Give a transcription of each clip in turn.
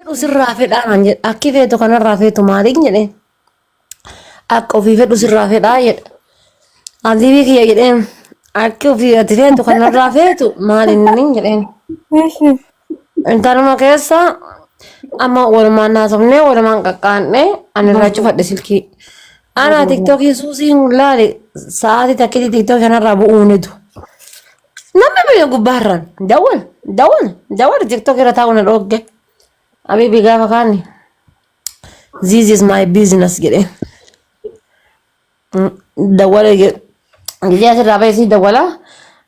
Fedhu sirraa fedhaa naan jedhe. Akki feetu kanarraa feetu maaliin jedheen. Akka ofii fedhu sirraa fedhaa jedhe. Habiibii kiyya jedheen. Akki ofii ati feetu kanarraa feetu maaliin inni jedheen. Intaluma keessa amma walumaan haasofnee walumaan qaqqaannee ani irraa cufadhe silkii. Ana tiktookii suusiin laali sa'aatii takkitti tiktookii kanarraa bu'uu ni du. Namni biyya gubbaarraan dawwal dawwal dawwal tiktookii irra taa'u na dhoogge. Habiibii gaafa kaani this is my business jedhee. Dawwala jedhe. Gisee asirraa bahee si dawwala.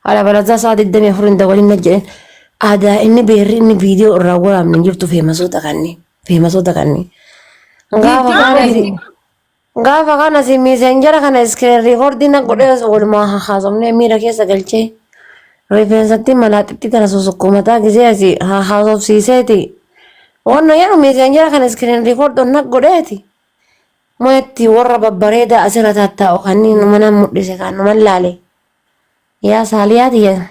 Haala balazaa sa'a 24 hin dawwalin na jedheen. Aadaa inni beerri inni viidiyoo irraa waraabne hin jirtu feemasoota kanneen. Feemasoota kanneen. Gaafa kana si gaafa kana si miisenjara kana iskiriin riikoordii na godhee walumaa haasofnee miira keessa galchee rifeensatti malaaxitti tana sosokkumataa gisee asii haasofsiiseeti. Wanna jedhu miisenjara kana iskiriin riikoordii na godheeti. Mo'etti warra babbareedaa asirra tattaa'u kanneen numa nan mul'ise kan numa laale. Yaa saaliyaa tiyya.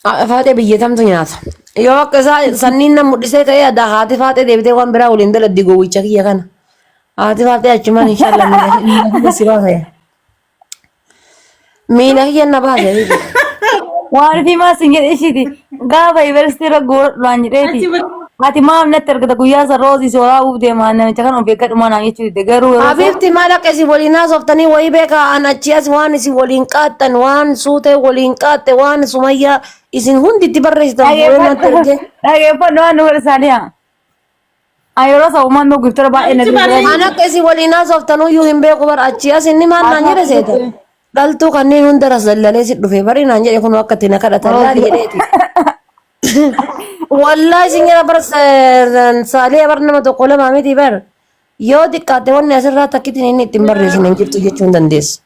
Faaxee biyya tamtu nyaata. Yoo akka isaa sanniin nan mul'isee ka'ee addaa haati faaxee deebitee waan biraa waliin daladdi gowwicha kiyya kana. Haati faaxee achumaan inshallah miila kiyya si baasa. Miila kiyya na baasa. Waan fi maas hin jedhe ishiiti. Gaafa yuunivarsiitii irra goodhaan jedheeti. Ati maaf natti argata guyyaa san roozii si waraabuuf deema namicha kana of eeggadhu maa naan jechuu didde garuu yeroo san Habiibti maal akka isin waliin haasoftanii wayii beekaa an achii as waan isin waliin qaaxxan waan suutee waliin qaaxxe waan sumayyaa isin hundi itti barreessitan fuudhee natti dhageeffadhu ergee. dhageeffadhu waan nu godhe saaliyaa. Ani yeroo san uumaan nu giftara baay'ee na Namichi bira An akka isin waliin haasoftanuyyuu hin beeku bar achii as inni maal naan jedhe seeta. Dhaltuu kanneen hunda rasallalee si dhufe bari naan jedhe kun akka itti na kadhatan laali jedheeti. Wallaahi isin jala bar saalee bar nama tokko lama miti bar yoo xiqqaate wanni asirraa takkitiin inni ittiin barreessine hin jirtu jechuu hin dandeessu.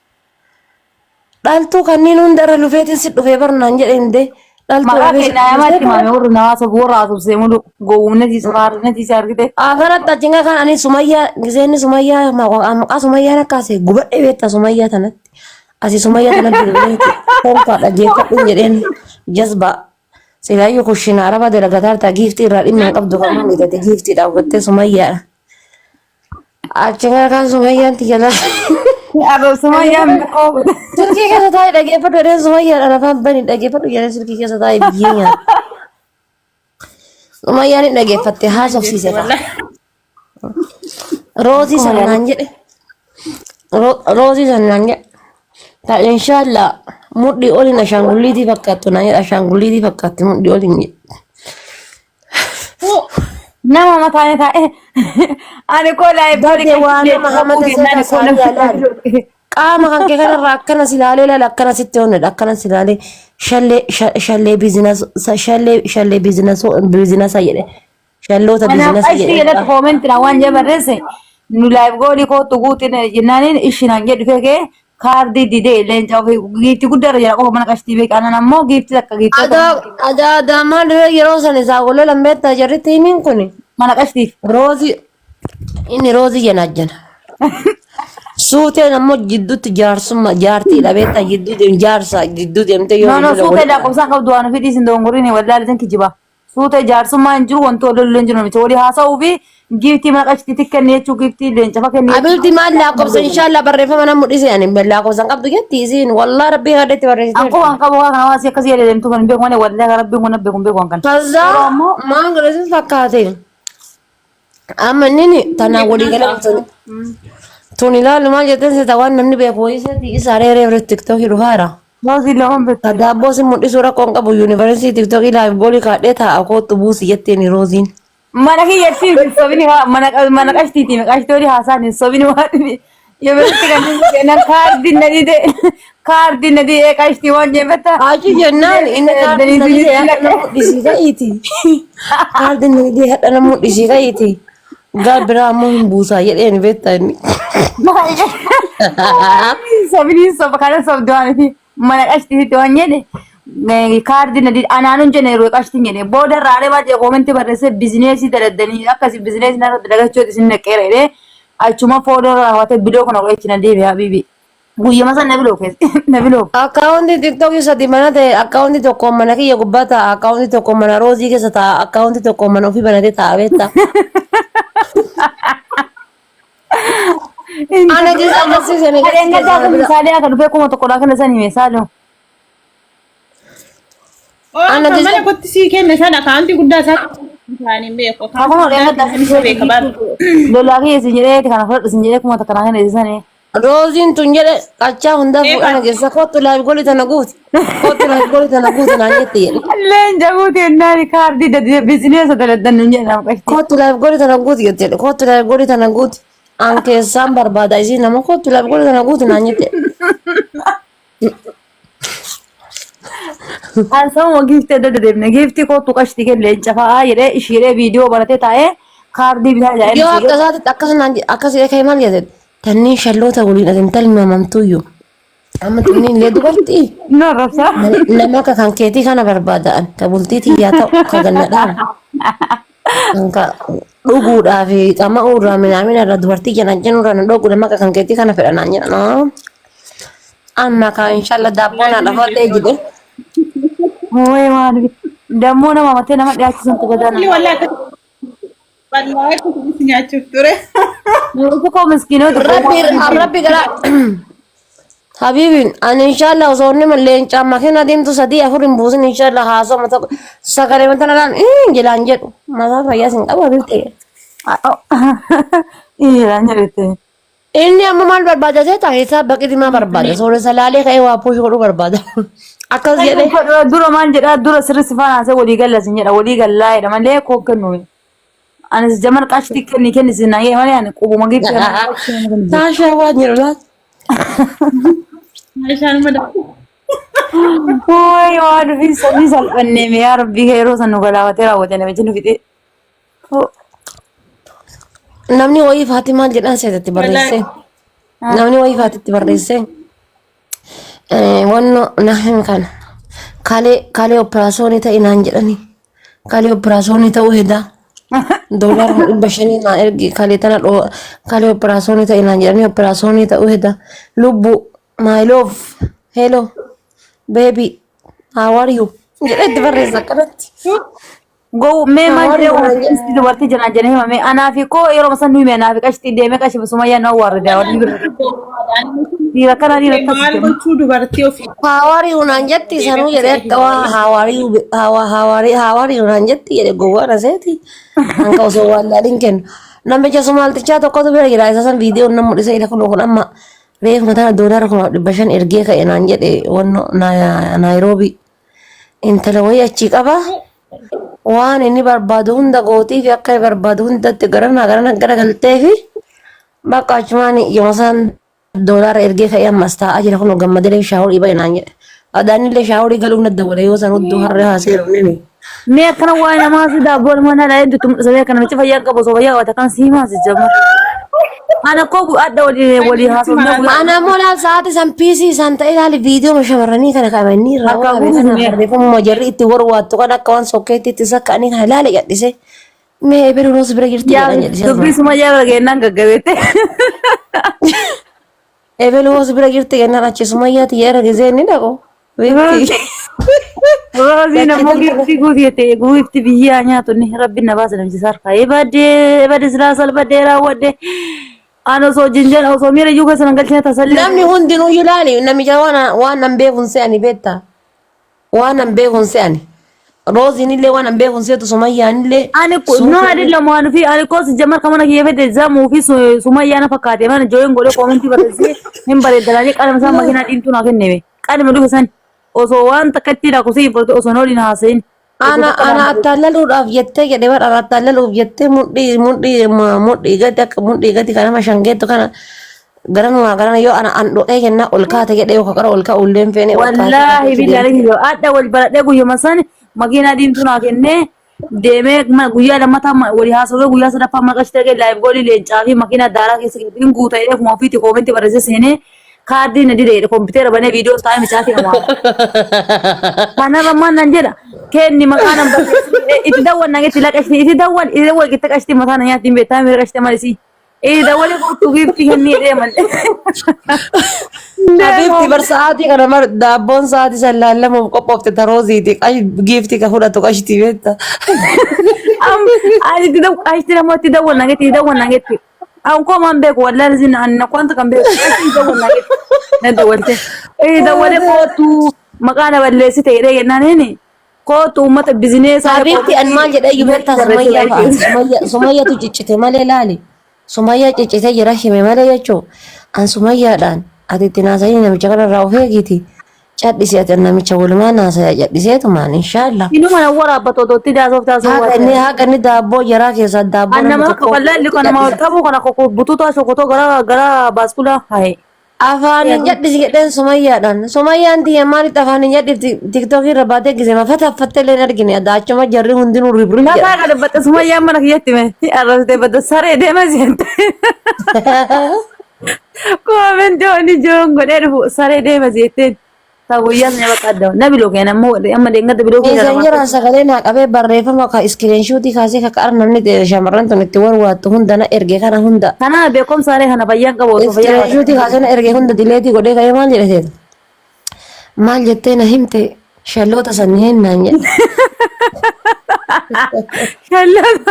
Dhaltuu kanneen hunda irra lufeetiin si dhufee bar naan jedhe hindee dhaltuu Maqaa dhabee si keenya dhufee namaatti himame warri na haasofsu warra haasofsee mulu gowwumna siisa faarina siisa argite. Akkanatti achinga kan ani sumayyaa giseenni sumayyaa maqaa sumayyaa nakkaase gubadhe beekta sumayyaa tanatti. Asi sumayyaa tanatti bilbileeti konkaa dhaggeeffadhu jedheen jazbaa. Silaayyuu kushina araba dalagataa jirta giiftii irraa dhimma hin qabdu kan maal jedhate giiftiidha gottee sumayyaadha. Achinga kan sumayyaan tiyya Arrab sumayyaan mi'oo. Silkii keessa taa'ee dhaggeeffadhu jedheen sumayyaadhaan afaan bani dhaggeeffadhu jedheen silkii keessa taa'ee biyyee nyaata. Sumayyaan hin dhaggeeffatte haasofsiise ta'a. Roozii sana naan jedhe. Roozii sana naan jedhe. Ta inshallah mudhii oliin ashaangulliitii fakkaattu naan jedhe ashaangulliitii fakkaatti mudhii oliin jedhe. Nama mataan taa'e ani koo laayif Badde waa nama hamata seeta saaliyaa laali. Qaama kan kee kanarraa akkana si ilaalee laala akkana sitti onnedha akkana si ilaalee shallee shallee biizinas shallee shallee biizinas biizinasa jedhe shalloota Kanaaf biizinasa ashii jedhe. irratti koomentii waan jee barreesse nu laayif goolii kootu guutin jennaaniin ishinaan jedhu fekee kaardii didee leenca ofii giiftii guddaa irra jira qofa mana qashtii beeka anan ammoo giiftii takka giiftii Adaa adaa adaa maal irra yeroo san isaa wal beektaa jarri tiimiin kuni mana qashtiif. roozii inni roozii janaajjana. Suuteen ammoo jidduutti jaarsummaa jaartiidha beektaa jidduu deem jaarsa jidduu deemtee yoo No no lola suutee wal lakkoofsaan qabdu waan ofii dhiisin dogongoriin wallaalee tan kijiba. Suutee jaarsummaa hin jiru wanti wal lollu hin jiru namicha walii haasa'uu fi giiftii mana qashtiitti kenni jechuu giiftii leenca fa kenni jechuu. Abilti maal lakkoofsa inshallah barreeffama nan mul'ise ani lakkoofsa hin qabdu jetti isiin wallah rabbii hadhetti An barreessiteerti. qofa hin qabu waa kana waan asii akkasii jedhee deemtu kan hin beeku malee wallaahi kan rabbiin kun na beeku hin beeku an kana. Kazaa Yeroo ammoo maal godhasiin fakkaate amma inni tanaan walii galee tun tun ilaalu maal jetteen seeta waan namni beeku wayii seeti isa reeree irratti tiktookii dhufaara. roozii lamaan beektu. Ka daabboo si mul'isuu rakkoo hin qabu yuunivarsiitii tiktookii laafi boolii kaadhee taa'a kootu buusi jetteen rooziin. Mana kiyyatti hin sobini mana mana qashtiiti qashtii olii haasaan hin sobini waan yuunivarsiitii kan inni seenan kaardiin na dide kaardiin na dide qashtii waan jeeffatta. Achi jennaan inni kaardiin na didee hadha na mul'isii ka'iiti. Kaardiin na didee hadha na mul'isii ka'iiti. Gaal biraa ammoo hin buusaa jedheen beektaa inni. Sobini soba kana sobdu waan fi mana qashtiitti waan jedhe kaardiin na dide anaanuun jenne yeroo qashtiin jedhe booda irraa baay'ee koomentii barreessee bizineesii daladdanii akkasii bizineesii narratti dagachuuti isin naqeera jedhee achuma foodoo irraa hawwatee bidoo kana godhachi na deebi'e habiibi. Guyyama san na bilooke na bilooke. Akkaawuntii TikTokii sadi mana ta'e akkaawuntii tokko mana kiyya gubbaa taa'a akkaawuntii tokko mana roozii keessa taa'a akkaawuntii tokko mana ofii banatee taa'a beektaa. Ana keessa agarsiise ni Kadeen gaddaa kun misaalee akka dhufee 1000 dhaa kana san hime saaloo. Ana Akka keessa mana kotti sii kenne sana akaantii guddaa isaa isaanii hin beeku. Akaantii Akkuma guddaa dheen gaddaa kennan isa beeka bara. Lolaa kiyya isin jedhee kana fudhadhu isin jedhee 1000 naa kenna sanii. Rooziin tun jedhe qachaa hunda fuudhana Eegaa keessa kottu laayif goli tana guuti. Kottu laayif goli tana guuti naan jette jedhe. Leenca guuti ennaani kaardii dadi bizineesa daladdan nun jedhe nama qashti. Kottu laayif goli tana guuti jette jedhe. Kottu laayif goli tana guuti. An keessaan barbaada isiin nama kottu laayif goli tana guuti naan jette. An sababa giiftii adda adda deemne giiftii kootu qashti kenne leenca fa'aa jedhee ishiiree viidiyoo baratee taa'ee kaardii bitaa jedhee Yoo akka isaatti akkas naan akkas jedhee ka'e maal jette? Tanniin shalloota waliin ati intalli mamamtuyyuu. Amma tunniin illee dubartii. Nu arrabsaa. Nama akka kan keetii kana barbaada'an ka bultii tiyyaa ta'u ka gannadhaan kan ka dhuguudhaa fi qama'uu irraa minaamina irraa dubartii jedhan jennu irraa na dhogu nama akka kan keetii kana fedha naan jedhan. Amma ka inshallah daabboo naa dhafaa ta'e jedhe. Moo'ee maal dammoo nama matee nama dhiyaachisan tugataa Inni nama. wallaahi akka wallaahi akkasitti nyaachuuf ture. Nuti koo miskiinota Rabbi rabbi gara Habiibin ani inshallah osoo inni leencaa makiina deemtu sadii afur hin buusin inshallah haasoma tokko sagalee wanta nalaan jedhaan jedhu mataa fayyaa sin qabu habiibti. Dhiiraan jedhette. Inni amma maal barbaada seeta hisaab baqitimaa barbaada sooressa laalee ka'ee waa puush godhuu barbaada. Akkas jedhee. Dura maal jedhaa dura sirri si faana haasa'e walii galla sin jedha walii gallaa jedha malee koo kennu. Anis jamal qashti kenni kenni sin nagee malee ani qubuma gibxi kana qashti nama kennu. Taashaa waan jedhu laata. Meeshaan madaa. Waay waan ofii sanii salphannee mee yaa rabbii kee yeroo san nu galaafatee raawwate namichi nu fixee. Namni wayii Faatimaan jedhan seetatti barreessee. Namni wayii Faatitti barreessee. Wanno nahim kana kalee kalee operaasyoonii ta'e naan jedhani. Kalee operaasyoonii ta'uu hedaa. Doolaara 500 naa ergi kalee tana dhoo kalee operaasyoonii ta'e naan jedhani operaasyoonii ta'uu hedaa. Lubbu my love hello baby how are you jedhee itti barreessa akkanatti. Goww mee maal How are jedhee you waan naan jedhe. qashti dubartii janaa jedhee himame anaa fi koo yeroo san nu hime anaa fi qashti deemee qashi sumayyaa nu awwaarre warri bira dhiira kana dhiira akkas Maal jedhu. gochuu dubartii ofii How are you naan jetti sanuu jedhee akka waa how are you how are how are you naan jetti jedhe gowwaan aseeti. Hanka osoo waan laaliin kennu. Namicha Sumaaltichaa tokkotu bira jira isa san viidiyoon nan mul'isa ila kun kun amma reefu mataa doolaara 1500 ergee ka'e naan jedhe wanno Naayiroobii. Intala wayii achii qaba. Waan inni barbaadu hunda gootii fi akka inni barbaadu hundatti garanaa garana garagaltee fi bakka achumaan yoo isaan doolaara ergee ka'ee ammas taa'aa jira kun gammadee shaaworii ba'e naan jedhe. Adaanillee shaaworii galuuf na dawwale yoo isaan hudduu harree haasee nini. Mee akkana waa'ee namaa si daabboon mana dhaa hedduutti mul'isa beeka namichi fayyaa qabu osoo fayyaa qabate akkan si himaa si jamma. Ana koo adda walii walii haasofnee guyyaa Ana immoo laal sa'aati san piisii isaan ta'e ilaali viidiyoo shamarranii kana kaa'ame inni irraa Harkaa waraabee guutuu kana mee. barreeffamuma jarri itti warwaattu kan akka waan sokkeetti itti sakka'anii kana ilaali jedhise. Mee ebeluun hoos bira jirti Yaa jedhan jedhise. dubbii sumayyaa bira geennaan gaggabeette. Ebelu hoos bira jirti jennaan achi sumayyaa tiyya irra gizee inni dhaqu. Beekti. Rooziin ammoo gifti guutii ta'e guutti biyyaa nyaatu ni rabbi na baasa namichi sarkaa. Ebadee ebadee silaa salphadee raawwadhe. An osoo jinjan osoo miira iyyuu keessa nan galchine tasallee. Namni hundinuu ilaali namicha waan waan nan beekun se'ani beektaa. Waan nan beekun se'ani. Rooziin illee waan nan beekun seetu sumayyaan illee. Ani no adilla waan fi ani koos jamar kamana kiyya fedhe zamuu fi sumayyaa na fakkaate mana jooyin godhee koomentii barreessee hin bareedalaanii qalama isaan makiinaa diimtuu naa kenneme qalama dhufe san osoo waan takka itti lakkoofsa hin fudhate osoo hin waliin haasa'in. Ana ana attaallaluudhaaf jettee jedhe bara ana attaallaluuf jettee mudhii mudhii mudhii gadi akka mudhii gadi kana nama shangeettu kana garanumaa garana yoo ana an dhoqee kennaa ol kaate jedhe yoo qara ol ka'u illee hin feene ol kaate. Wallaahi billaahi kiyya adda wal baradhee guyyuma san makiinaa diimtuu naa kennee deemee guyyaa lammataa walii haasawee guyyaa sadaffaa maqaa ishee ta'e laayiv goolii leencaa fi makiinaa daaraa keessa hin guuta jedhee ofuma ofiitti koomentii barreessee seenee kaardii na dide jedhe kompiitera banee viidiyoo taa'ee micaati namaa. Kanarra maal nan jedha kenni maqaa nan barreessi itti dawwan nan itti laqashti itti dawwan itti dawwan itti qashti mataa na nyaatti hin beektaa miira qashti malee. Ee dawwalee kootu giiftii kennii deeman. Habiibti bar sa'aatii kana mar daabboon sa'aatii san laallamuuf qophoofte tarooziiti. Giiftii ka fudhatu qashtii beekta. Ani itti daw qashtii nama itti dawwal nagetti itti dawwal nagetti. An koo maan beeku wallaahi isin ani na kwanta kan beeku qashtii itti dawwal nagetti. Na dawwalte. Ee dawwalee kootu maqaa na balleessite jedhee jennaan inni kootu uummata bizineesaa Habiibti an maal jedhee iyyuu beektaa Sumayyaa fa'a. Sumayyaa Sumayyaatu ciccite malee laali. Sumayyaa ciccite jira hime malee jechuu. An Sumayyaadhaan ati itti naasa'ii namicha kanarraa of eegiiti. Cadhisi ati namicha walumaan haasaya cadhiseetumaan inshaallah. Inuma na waraabbatu otoo itti daasoof taasoo Haqa inni haqa inni daabboo jaraa keessaa daabboo An namni nama akka tokko bal'aan kan nama qabu kana koko butuutaa shokotoo gara gara baaskulaa haye. Afaan hin jadhisi jedheen Sumayyaadhaan. Sumayyaan tiyya maalitti afaan hin jadhifti tiktookii irra baatee gisema fataffattee illee hin argine adaachuma jarri hundinuu ribrib Lafaa jedha. kana batte Sumayyaan mana kiyyatti mee arrabsitee badda saree deema seente. Koomenti oni joon godhee dhufu saree deema seetteen. Ta guyyaa sana bakka adda. Na biloo keenya ammoo amma deengada biloo keenya lama. Meesenjeraan sagalee naa qabee barreeffama ka iskiriinshuutii kaasee ka qaara namni shamarran tun itti warwaattu hunda na erge kana hunda. Kana beekumsaalee kana fayyaan qabu osoo fayyaa qabaate. Iskiriinshuutii kaasee na erge hunda dileetii godhee ka'ee maal jedhe seeta? Maal jettee na himte shalloota sanneen naan jedhe. Shalloota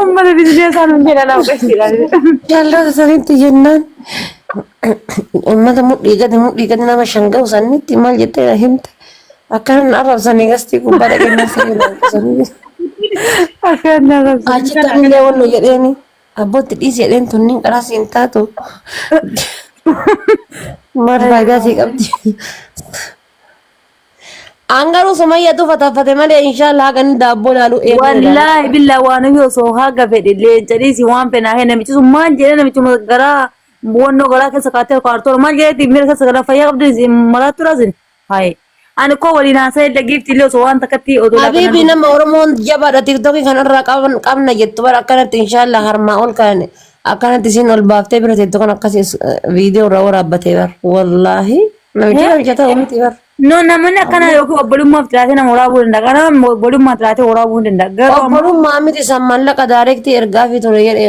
uummata bizineesaan hin jedhan hawwisiidhaan. Shalloota sanitti jennaan uummata mudhii gadi nama shan ga'u sanitti maal jettee na himte akkanan arrabsanii gastii gubbaa dhaqee marsanii laaqisanii. Akkaan arrabsan. Achitti anillee wannu jedheeni abbootti dhiisi jedheen tunniin qaraa siin taatu. Maal faayidaa sii qabdi? An garuu Sumayyatu fataffate malee inshallah haga inni daabboo laalu eeguu Wallaahi billaa waan ofii osoo haga fedhe leenca dhiisi waan fedhaa hee namichi sun maal jedhee namichi garaa wannoo garaa keessa kaatee kaartoon maal jedheeti miira keessa garaa fayyaa qabdi maraattu raasin haye ani koo waliin haasa'e illee giifti illee osoo waan takkatti odoo Habiibi nama Oromoon jabaadha tiktookii kan irraa qaban qabna jettu bara akkanatti inshallah harmaa ol kan akkanatti isin ol baaftee bira teettu kan akkasii viidiyoo irraa waraabbatee bar wallaahi namichi namicha ta'u miti bar. No namni akkana yookiin obbolummaaf jiraatee nama waraabuu danda'a. Kanaaf obbolummaa jiraatee waraabuu hin danda'a. Garuu ammoo Obbolummaa miti san maallaqa daareektii ergaafii ture jedhe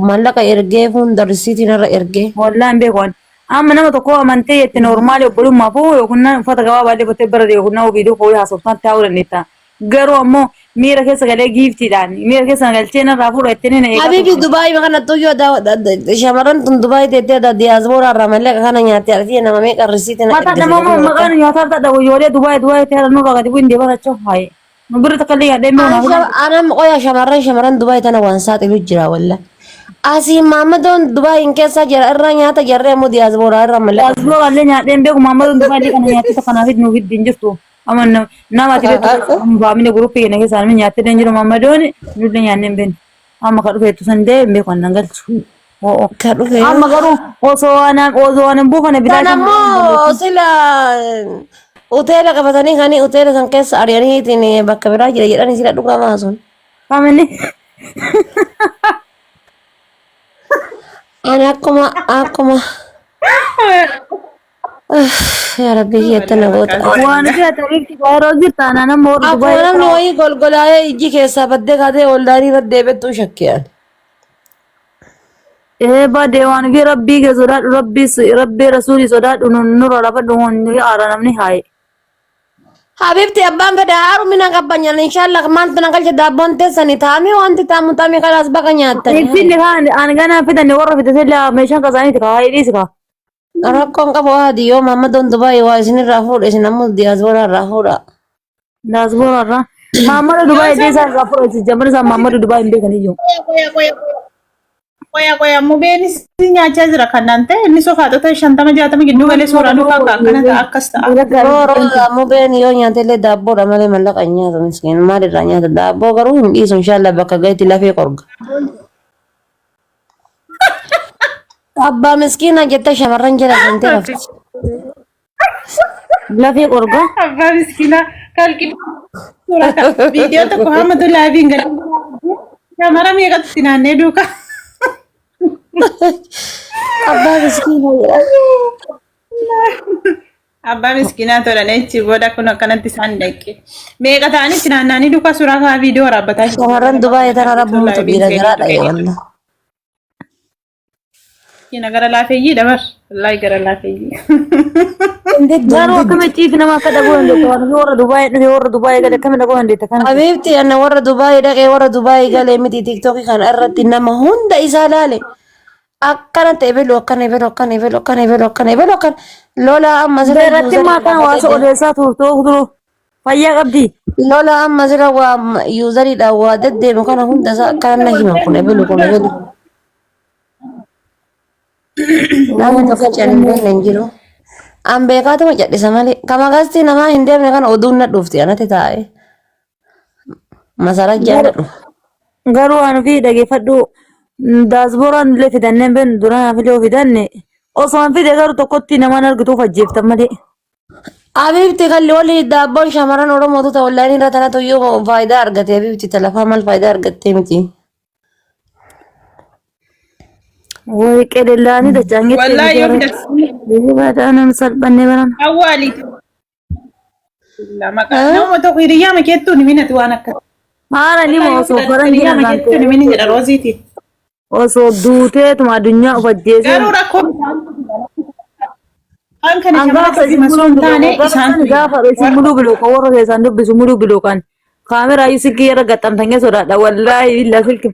maallaqa ergee hunda risiitiin irra ergee. Wallaahi hin beeku ani. Amma nama tokko amantee jette noormaali obbolummaaf hoo yookiin na uffata gabaabaa illee uffattee bara yookiin na viidiyoo koo haasoftaan taa'uu dandeetta. Garuu ammoo miira keessa galee giiftiidhaan miira keessa na galchee narraa fuudha jettee na eegaa Habibi turte. Dubaay kana tuyyoo shamarran tun Dubaay teettee diyaasbooraa irraa mallaqa kana nyaatte arfii nama meeqa risiitiin Mataa ergite nama jedhee maqaan nyaataa ta'e ijoollee Dubaay Dubaay ta'e nurraa gadi bu'in deemaa jechuu haye. Nu birri takka illee yaadee mi'oon hafuudha. Anam qoya shamarran Dubaay tana waan saaxilu jira walla. Asii maammadoon Dubaayin keessa jira irraa nyaata jarree ammoo diyaasbooraa irraa mallaqa. Diyaasbooraa illee nyaadhee hin beeku maammadoon Dubaay illee kana nyaattee kanaaf nuuf hin jirtu. Amma nama ati beektu faamilii guruppii keenya keessaa namni nyaattee hin jiru maammadoon nullee nyaannee hin beeknu. Amma ka dhufeettu san dee hin beeku annan galchu. Oo. Ka dhufe yoo. Amma garuu osoo waan hin buufane bitaa Kan ammoo sila hoteela qabatanii kanii hoteela san keessa ari'aniitiin bakka biraa jira jedhanii sila dhugamaa sun. Faamilii. Ani akkuma yaa rabbi kiyyatta na goota. Waan jira tariifti yeroo jirta anaan amma warri Akkuma Dubaay namni wayii golgolaa'ee ijji keessaa baddee kaatee oldaanii irra deebettuu shakkiyaan. Ee badee waan fi rabbii kee sodaadhu rabbii rabbii rasuulii sodaadhu nurra lafadhu hundi aara namni haaye. Habibti abbaan fedhe haaru mina qabbanyan inshallah maaltu na galche daabboon teessani taamii wanti taamu taamii kalaas baqa nyaattani. Finfinne kaan ani ganaa fidanne warra fidate illee meeshaan kasaaniiti kaa haayee dhiisi kaa. Rakkoon qabu haadi yoo maammadoon Dubaay waa isinirraa fuudhe isin ammoo diyaasbooraa irraa fuudha. Daasboora irraa. Maammada Dubaay illee isaan irraa fudhate jamman isaan maammada Dubaay hin beekan iyyuu. Qoya qoya qoya qoya mubeenis nyaachaa jira kan naan ta'e inni sofaaxota 50 60 gidduu galee suuraa duukaa akka akkana ta'a akkas ta'a. Roo rooza mubeen yoo nyaate illee daabboodha malee mallaqa hin nyaatu miskiin maalirraa nyaata daabboo garuu hin dhiisu inshallah bakka gahetti lafee qorga. Abbaa miskiina jettee shamarran jala seentee rafti. Lafee qorgaa. Abbaa miskiinaa kalqii suuraa kana viidiyoo tokko hamma laabiin gadi shamara meeqatu itti naannee duukaa. Abbaa miskiina jedha. Abbaa miskiinaa tolan achi booda kun akkanatti isaan dhaqe. Meeqa ta'anii itti naanna'anii duukaa suuraa kaa viidiyoo waraabbataa jiru. Shamarran Dubaayii tana rabbumtu dhiira garaa dha'e wallah. Miskiina gara laafeeyyii dabar. Wallaahi gara laafeeyyii. Garuu akkamitti ciifi nama akka dhaguu dandeetta waan ofii warra Dubaayii dhufe warra Dubaayii gale akkamitti dhaguu dandeetta kana. Habiibti ana warra Dubaayii dhaqee warra Dubaayii galee miti tiktookii kana irratti nama hunda isaa laale. Akkana ta'e belu akkana belu akkana belu akkana belu akkana belu akkana lola amma sirra Beeratti yuuzarii immoo akkana waa dhaabatee odeessaa turtoo duru fayyaa qabdi. Lola amma sirra waa yuuzariidhaan waa deddeemu kana hunda isaa akkana na hima kun ebelu kun ebelu. Namni tokkichi ani hin beekne hin jiru. An beekaatuma cadhisa malee. Kama gastii namaa hin deemne kana oduun na dhufti anatti taa'e. Masara jaan na dhufa. Garuu waan ofii dhageeffadhu daasbooraan illee fidannee hin beeknu duraan hafilee fidanne osoo hin fide garuu tokkotti namaan argituuf ajjeeftan malee. Abiibti kalli walii daabboon shamarran Oromootu ta'u onlaayinii irra tanatu iyyuu faayidaa argate abiibti talafaa maal faayidaa argattee miti. Way qelellaanii dachaan gettee Wallaahi yoo fidan Baadhaan salphannee baran. awwaaliiti. Maqaa nama tokko hiriyyaa makeettuun himinati waan akka. Haala ni Wallaahi yoo osoo fidan faranjii hiriyyaa nagaan makeettuun himini jedha Rooziiti. osoo duuteetuma addunyaa of ajjeesee. Garuu rakkoo waan kana An shamarra gaafa ofii isin masoo muluu hin taane bilookan isaan gaafa isin muluu bilookan warra keessaan dubbisu muluu bilookan kaameraa iyyuu silkii irra gaxxamtan keessa sodaadha wallaahi billaa silkii.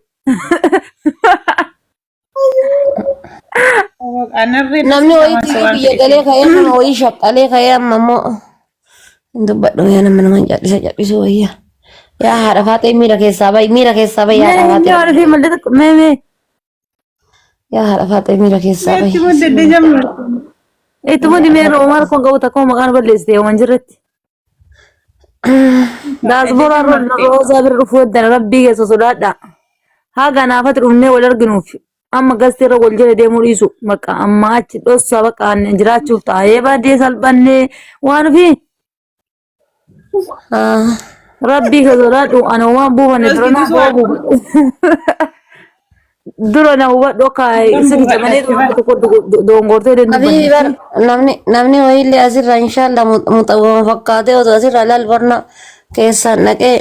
Anarree Namni wayiitti iyyuu biyya galee ka'ee nama wayii shaqqalee ka'ee amma immoo hin dubbadhu yaa nama nama cadhisa cadhisuu wayya. Yaa haadha faaxee miira keessaa bayi miira keessaa bayi haadha Mee faaxee. waan ofii mallee tokko mee mee Yaa haadha faaxee miira keessaa bayi. Itti muddee jamma. itti mundi mee Omar kun qabu takka maqaan balleessite yoo jirretti. Daasbooraan roozaa bira dhufuu eddan rabbii keessa sodaadha. Haga naafatti dhufnee wal arginuuf amma gasti irra wal jala deemuu dhiisu bakka amma achi dhossaa bakka ani jiraachuuf taa'ee baadiyee salphannee waan ofii rabbii keessa sodaadhu ani waan buufanne dura na dura na hubadhu akka sirricha malee tokko dongortee Habibi dandubbanne. bar namni namni wayiillee asirra inshallah muxawwama fakkaatee otoo asirra laal barna keessaan dhaqee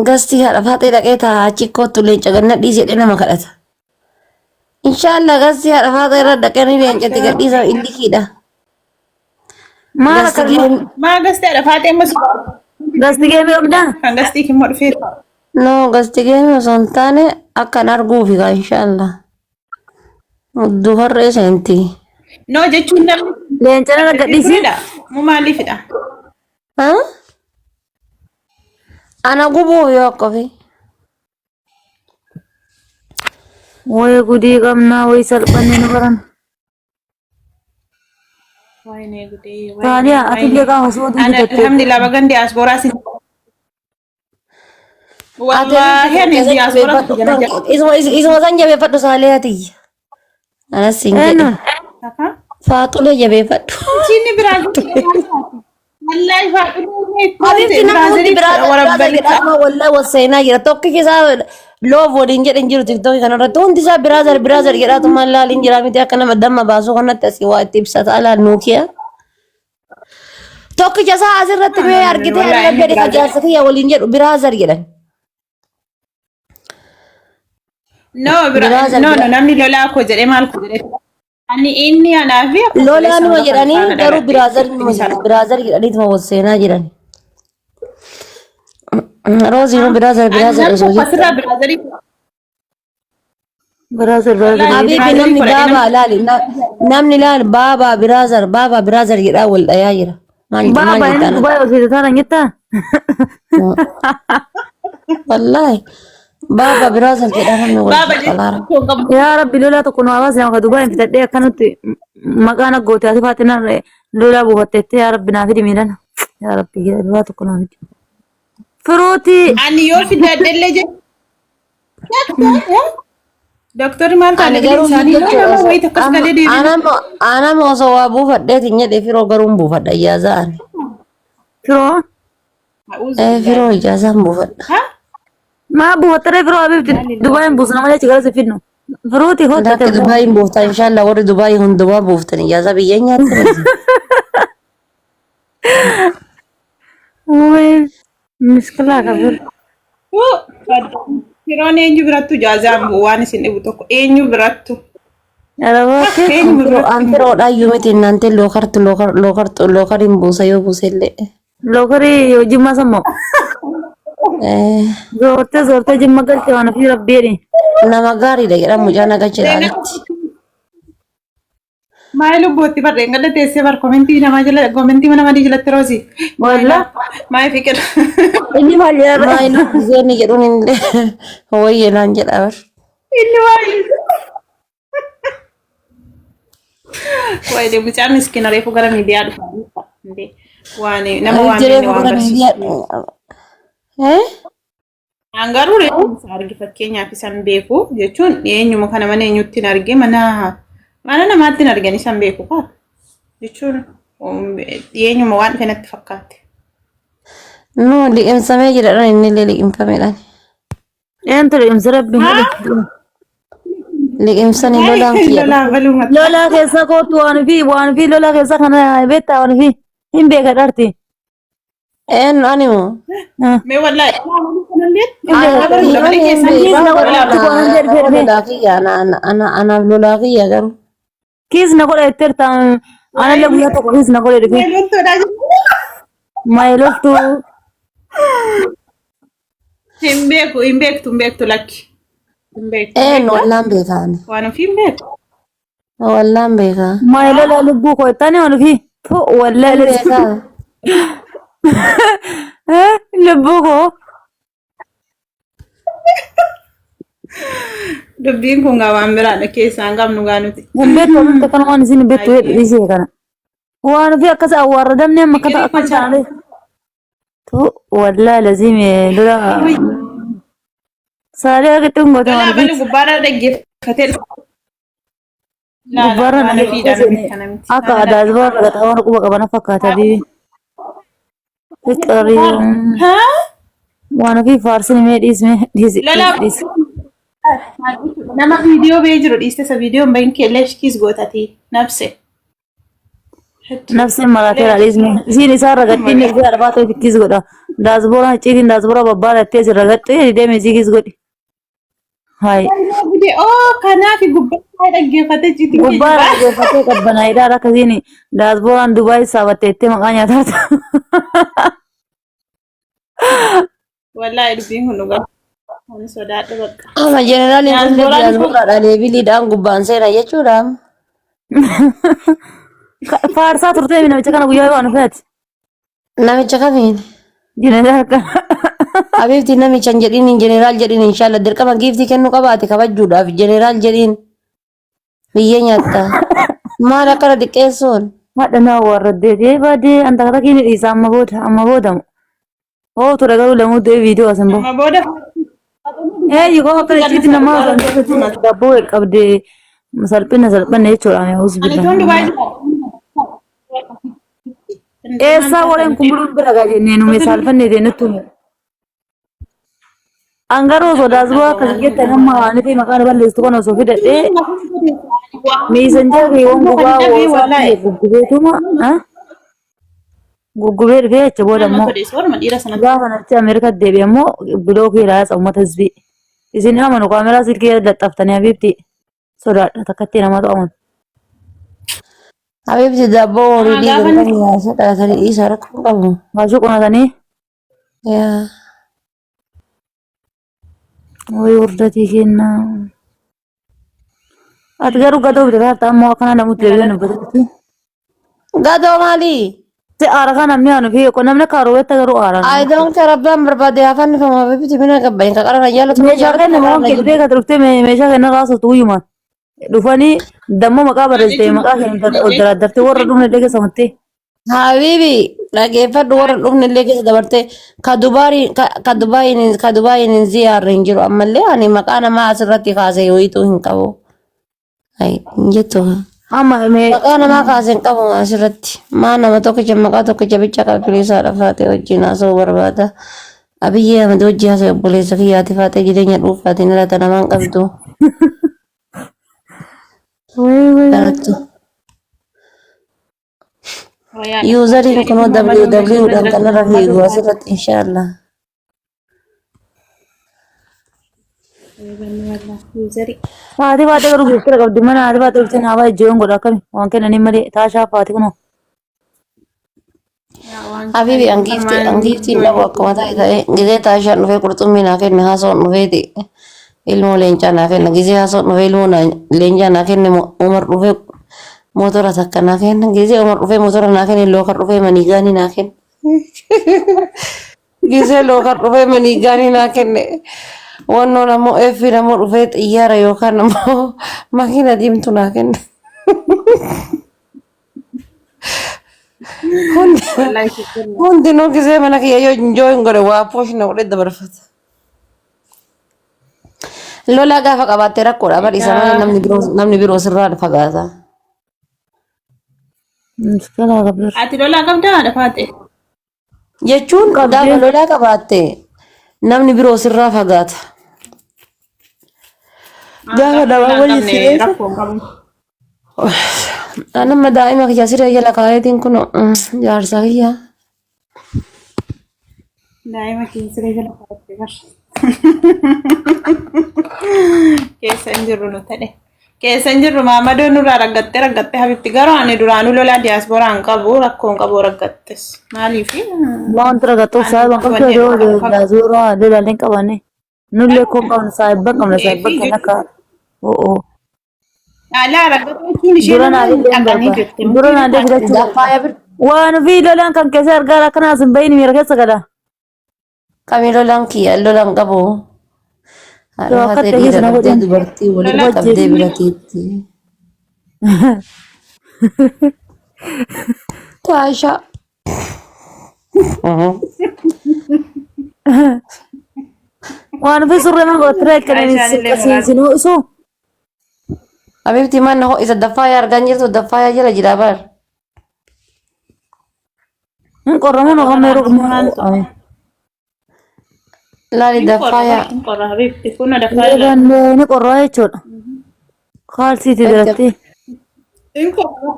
gastii haadha faaxee dhaqee taa'aa achi kottu leenca ganna dhiisee jedhee nama kadhata. Inshallah gastii haadha faaxee irra dhaqee ni leencatti gadhiisa illikiidha. Maal Gasti akka geem Maa gasteedha faatee ammas gasti geemii qabdaa? kan gastii kimmoo dhufee. no gasti geemi osoo hin taane akkan arguufi kaa inshallah. Mudduu harree seenti. No jechuun namni Leenca na gadhiisi. turedha. Mu maaliifidha? Ha? Ana gubuuf yoo akka ofii. Way gudii qabnaa way salphanne nu baran. Waayinee gudee. Taaliyaa atillee gaafa sootuu Ana bitatte. alhamdulillah bagan diasporaa sin. Ati Wallaahi ani diasporaa jala jala. Isuma san jabeeffadhu saalee ati. Anas siin jedhe. Eenyuun? Faaxulee jabeeffadhu. Inni biraa Wallaahi faaxulee Habiibti namni hundi biraa biraa jedhama wallahi wasseenaa jira. Tokkichi isaa loof waliin jedhe hin jiru tiktookii kanarratti. Hundi isaa biraazar biraazar jedhaatu maal laaliin jira miti akka nama damma baasuu kanatti asii waa itti ibsata alaal nuukiya. Tokkicha isaa asirratti mee argitee ani rabbi ani kajaarsa kiyya waliin jedhu biraazar jedhan. No bira Biraazar no no namni lolaa koo jedhee maal koo jedhee. Ani inni anaa fi akkuma Lolaa numa obboleessa jedhanii faana garuu dhaladhe. biraazar numa jedhan biraazar jedhaniituma wasseenaa jiran. Rooziin biraazar Ani biraazar nam osoo tokko jettu. asirraa biraazarii Biraazar biraazar. Habibi Biraazar namni godhadhe baabaa laali namni laali baabaa biraazar baabaa biraazar jedhaa wal dhayaa jira. Maal maal Baaba inni jettaan? Dubaay hojjete taana jettaa? Wallaahi baabaa biraazar jedhaa namni wal Baaba shaqalaara. jechuun qabu. Yaa Rabbi lolaa tokko nu hawaasni nama Dubaay hin fitadhee akkanatti maqaan aggoote ati faatinaan lolaa buufatteetti yaa Rabbi naa fidi miidhana. Yaa Rabbi lolaa tokko naa fidi. Firuutii Ani yoo fidadhellee jedhu. Doktorri maal Ani taane garuu isaanii jechuudha nama osoo wayii tokkos galee deebiin. anama osoo waa buufadheetiin jedhe firoo garuu hin buufadha ijaazaa ani. firoo Eh firoo ijaazaa hin buufadha. maa buufattaree firoo habiibti Dubaay hin buusna malee achi gara si fidnu. Firuutii Lakki hojjete. Dubaay hin buuftan inshallah warri Dubaay hundumaa buuftan ijaazaa biyya nyaatti. Wuy miskilaa qabdu. Yeroon eenyu birattu jaazaan bu'u waan isin dhibu tokko eenyu birattu. Arabaatti. Eenyu birattu. An firoodhaa iyyuu miti naantee lookartu lookartu lookariin buusa yoo buusellee. Lookarii jimma sammoo. Eh, Zoortee zoortee jimma galte waan ofii rabbiini. Nama gaariidha jedha mucaan akka jedhaanitti. Maayii lubbootti barreen gala teessee bar komentii namaa jala komentii mana madii jalatti roosi. Walla. Maayii fiqir. Inni maal jedha? Maayii lubbiseen jedhuun illee wayyee naan jedha bar. Inni maayii. Waayee mucaan miskiina reefu gara miidiyaa dhufa. Waan nama waan Jiree beekne waan gara barsiisu. miidiyaa. Eh? An garuu reefu isa arge fakkeenyaaf isan beeku jechuun eenyuma kana mana eenyutti hin arge mana mana namaatti hin argan isan beeku kaa jechuun eenyuma waan dhufe natti fakkaate. No liqimsamee jira dhaan inni illee liqimfameedhaan. Eentu liqimsa rabbi hin godhe. Liqimsanii lolaan kiyya. Lolaa baluu mata. Lolaa keessa kootu waan fi lolaa keessa kana beektaa waan fi hin beeka dharti. Eenyu ani moo? Mee wallaahi Hin beeka. Dabalee keessan Kiis na godha jetti waan jedhu fedhe. Lolaa kiyya anaaf lolaa kiyya garuu. Kiis na godha jetteerta anallee guyyaa tokko kiis na godhe dhufe. loltuudhaa jiru. Maayii loltuu. Hin beeku hin beektu hin beektu lakki. Hin beektu. Eenyu wallaan beekaa ani. Waan ofii hin beeku. Wallaan beekaa. Maayii lolaa lubbuu koo ittaani waan ofii. Tu wallaahi Beekaa. lubbuu koo. Dubbiin kun gaa waan biraadha keessaan qabnu gaa nuti. Hin beektu wanti kana waan isin beektu dhiisee kana. Waan ofii akkas awwaarradamne amma akkata akka taane. Tu wallaahi laziim lola saalee akka xungoote waan Lolaa ofii. balu gubbaarra dhaggeeffatee Gubbaarra waan ofiidha namitti kana miti. akka adaasbaa ragataa waan quba qabana fakkaata bibi. Fiqirri waan ofii faarsin mee dhiisme dhiisi Lolaa dhiisi. nama viidiyoo ba'ee jiru dhiiste isa viidiyoo hin bahin kee leeshkiis gootati nabse. Nafsi maraateera dhiisme. Isiin isaa ragattiin isii arbaa ta'e fittiis godha. Daasbooraan icciitiin daasboora babbaadattee si ragattee deemee isii kiis godhi. Hayi. Oo kanaaf gubbaa dhaggeeffatee ciitiin kee Gubbaa jibbaa. dhaggeeffatee qabbanaa'idhaan akkasiin daasbooraan Dubaay saabattee itti maqaa nyaataa. Wallaahi dubbiin kun dhugaa. Ani sodaadhe bakka. Ama jeneraaliin kun Diyaaspooraan diyaaspoораadha leebiliidhaan gubbaan seena jechuudha. Faarsaa turtee namicha kana guyyaa waan feeti. Namicha kamiin? Jeneraal kana. Abiibti namicha hin jedhiin jeneraal jedhiin inshaalla dirqama giiftii kennuu qabaate kabajuudhaaf jeneraal jedhiin biyyee nyaatta. Maal akkana diqqeessuun? Haadha naa warraddeetee baadee an takka takkiin dhiisa amma booda amma booda. Hoo ture garuu lamuu du'ee viidiyoo as hin bahu. Amma booda Ee yoo akka icciitti namaa osoo hin dabboo qabdee salphina salphanne jechuudha mee ani husbilla. tuun Dubaay jira. Eessaa warreen kun buluun bira gaa jennee nume saalfanne nutti hume. An garuu osoo daasboo akkas jettan amma ani fi maqaan balleessitu kana osoo fidadhee miisanjaa fi waan gubaa woosaa guggubeetuma guggubee dhufee achi booda immoo gaafa natti Ameerikaa deebi'e immoo bilookii ilaalaa uummata hizbii. Isin amanu kaameraa silkii laxxaftanii habiibti sodaadha takkatti namatu amanu. Habiibti daabboo horii Gaafa dhiigan kan yaasa dhalatanii dhiisaa rakkoo qabu. Baasuu qonatanii Yaa. Way hordofii kennaa. Ati garuu gadoo bitata harta ammoo akkana namutti deebi'ee nu bitatti. Gadoo maali? Si aara kana namni aanu fi namni akka haroowwetta garuu aara. I don't care abbaan barbaade afaan nifamu habiibti bina qabba hin qaqara na jaalatu na Meeshaa jaalatu kenna qaqara waan na kee jibbu. dhufee kan dhuftee meeshaa kenna raasatu guyyumaan. Dhufanii dammoo maqaa barreessitee maqaa kenna ol daraaddartee warra dhufne illee keessa mattee. Habiibi dhageeffadhu warra dhufne illee keessa dabarte ka Dubaayi ka Dubaayin ka Dubaayin hin ziyaarre hin jiru ammallee ani maqaa namaa asirratti kaasee wayituu hin qabu. Ay hin jettu. Amma mee Maqaa namaa kaasee hin qabu asirratti. Maa nama tokkicha maqaa tokkicha bicha qaba filiisaadha faatee wajjin haasa'uu barbaada. Abiyyee Ahmed wajjin haasa'e obboleessa kiyyaati faatee jireenya dhuunfaatiin irratti namaan qabdu. Wayii wayii. Dhalattu. Yuuzariin kunoo www dhaan kanarra fiigu asirratti inshaallah. Yuuzarii. Haati baatee garuu giftira qabdi mana haati baatee dhuftee naafaa ijjoon godha akkami waan kennanii malee taashaa faati kunoo. Habibi angiifti angiifti hin dhabu akkuma ta'e ta'e gizee taashaan dhufee qurxummii naa kenne haasoon dhufeeti ilmoo leencaa naa kenne gizee haasoon dhufee ilmoo leencaa naa kenne Umar dhufee motora takka naa kenne gizee Umar dhufee motora naa kenne lookar dhufee maniigaanii naa kenne gizee lookar dhufee maniigaanii naa kenne wannoon ammoo eeffiin ammoo dhufee xiyyaara yookaan ammoo makiina diimtuu naa kenne. Hundi Wallahi shukran. hundinuu gisee mana kiyya yoo enjoy godhe waa poosh na godhee dabarfata. Lolaa gaafa qabaattee rakkoodha bar isa malee namni biroo sirraa fagaata. Muskilaa qabdi. Ati lolaa qabdaa haadha faate? Jechuun gaafa Qabdi. lolaa qabaatte namni biroo sirraa fagaata. Gaafa Gaafa namaa lolaa hin waliin qabne sireessa. rakkoo hin qabu. Anamma daa'ima kiyya siree jala kaayeetiin kun jaarsa kiyya. Daa'ima kee siree jala kaa'atte bar. Keessa hin jirru nu ta'e. Keessa hin jirru maamadoo nurraa raggattee raggattee habibti garuu ani duraanuu lolaa diyaasporaa hin qabu rakkoo hin qabu raggattes. Maaliif? Waan tura gattuuf saayiban Ani qabdu wanni yoo qabu qabu. daazuuraa lolaalee hin qabanne. Nullee koo hin qabnu saayiban qabna saayiban Fi kan akka o'oo. Alaa raggatu jechuun ishee Dura nama naa hin illee hin dhaqanii barbaadu. jirti. Dura naa illee filachuu Daffaaya bir Waan ofii lolaan kan keessa argaa akkanaas hin bahin miira keessa gala. Kami lolaan kiyya lolaan qabu. Yoo Haadha akka faatee ta'e dhiira sana dhabdee godhan. dubartii walitti Lolaan qabdee bira teetti. Taashaa. Waan ofii surree mana godhattee akkaniin Taashaan illee muraasa. sin ho'isu. Habibti mana ho'isa daffaaya argaa hin jirtu daffaaya jala jira bar. Hin qorramuun oofamee yeroo Maaltu? Laali Hin qorra daffaaya. hin qorra habibti kun dafaa jala. Ni qorraa jechuudha. Kaalsiiti biratti. Hin qorra.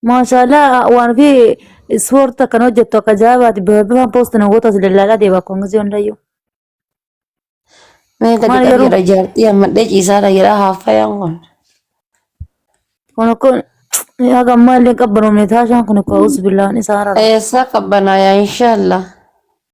Maashaallah waan ofii ispoortii akkana hojjettu akka ajaa'ibaati. Bifa bifaan poosti na goota as dallaalaa deema akkuma gisee hundayyuu. Mee gadi Maal qabi garuu jedha jaartii ammadhee ciisaadha jedha haaffayaan kun. kun kun haga ammaa illee hin qabbanoomne taashaan kun akka us billaan isaa rara. Eessaa qabbanaayaa inshaallah.